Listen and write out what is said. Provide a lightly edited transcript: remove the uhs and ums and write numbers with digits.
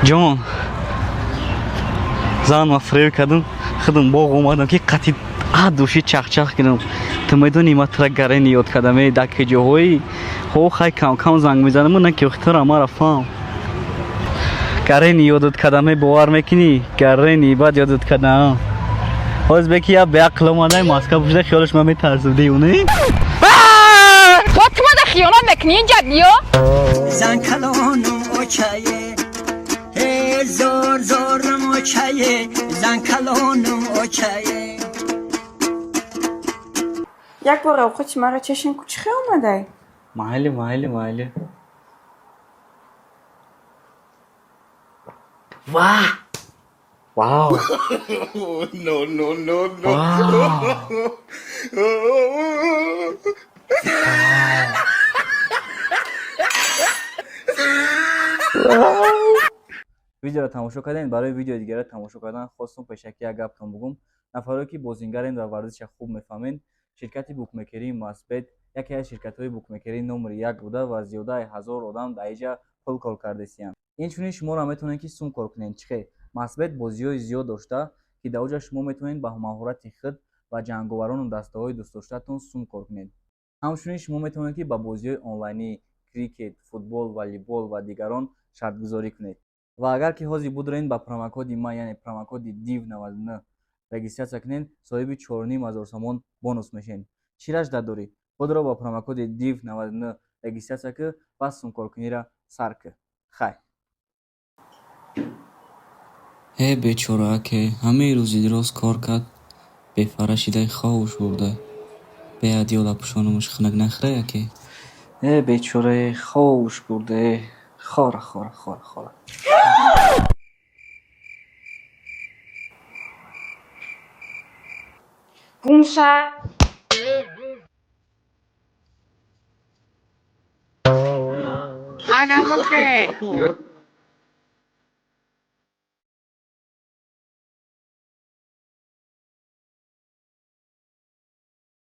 Ҷон, зан ма фиреб кардам, худам боғ омадам, ки қатъи души чахчах кунам. Ту медонӣ, ма тура гарени ёд кардам, э дар куҷоҳои ҳо. Хай, кам-кам занг мезанам, на ки тура мара фаҳм. Гарени ёдат кардам, э, бовар мекунӣ? Гарени баъд ёдат кардам. Ҳоз беки я беақл омадай, маска пӯшида, хиёлаш ма метарсам, девона. Бо ту мада хиёнат мекунӣ, инҷа биё. Зан калонум очае, э зор зорам очае, зан калонум очае. Як бор овқати маро чашин ку, чӣ хел омадай? Майли, майли, майли. Ва вау! No, no, no, no. Вау! Видеоро тамошо кардем. Барои видеои дигарро тамошо кардан хостум пешакӣ як гаптон бугум. Нафаре ки бозингарен ва варзиша хуб мефаҳмед, ширкати букмекерии Масбет яке аз ширкатҳои букмекерии номери як буда ва зиёдаи 1000 одам дар инҷа пул кор кардесиянд. Инчунин шуморо метавонед, ки сум кор кунед. Чӣ хел? Масбет бозиҳои зиёд дошта, ки дар оҷа шумо метавонед ба маҳорати худ ва ҷанговарону дастаҳои дӯстдоштаатон сум кор кунед. Ҳамчунин шумо метавонед, ки ба бозиҳои онлайнӣ, крикет, футбол, волейбол ва дигарон шартгузорӣ кунед. Ва агар ки ҳозир будурен, ба промокоди ман, яъне промокоди див 99 регистрация кунед, соҳиби 4500 сомон бонус мешавед. Чӣ раждат дорӣ? Худро ба промокоди див 99 регистрация кӯ ва сумкоркуниро сар кӯ. Хай. Э бечора аке, ҳамаи рӯзи роз кор кард, бефара шидай, хобуш бурда. Беадёла пӯшонумуш хунук нахӯрай, аке? Э бечорае, хобуш бурда, э хора, хора, хора, хора. Гумша. Ana mujer.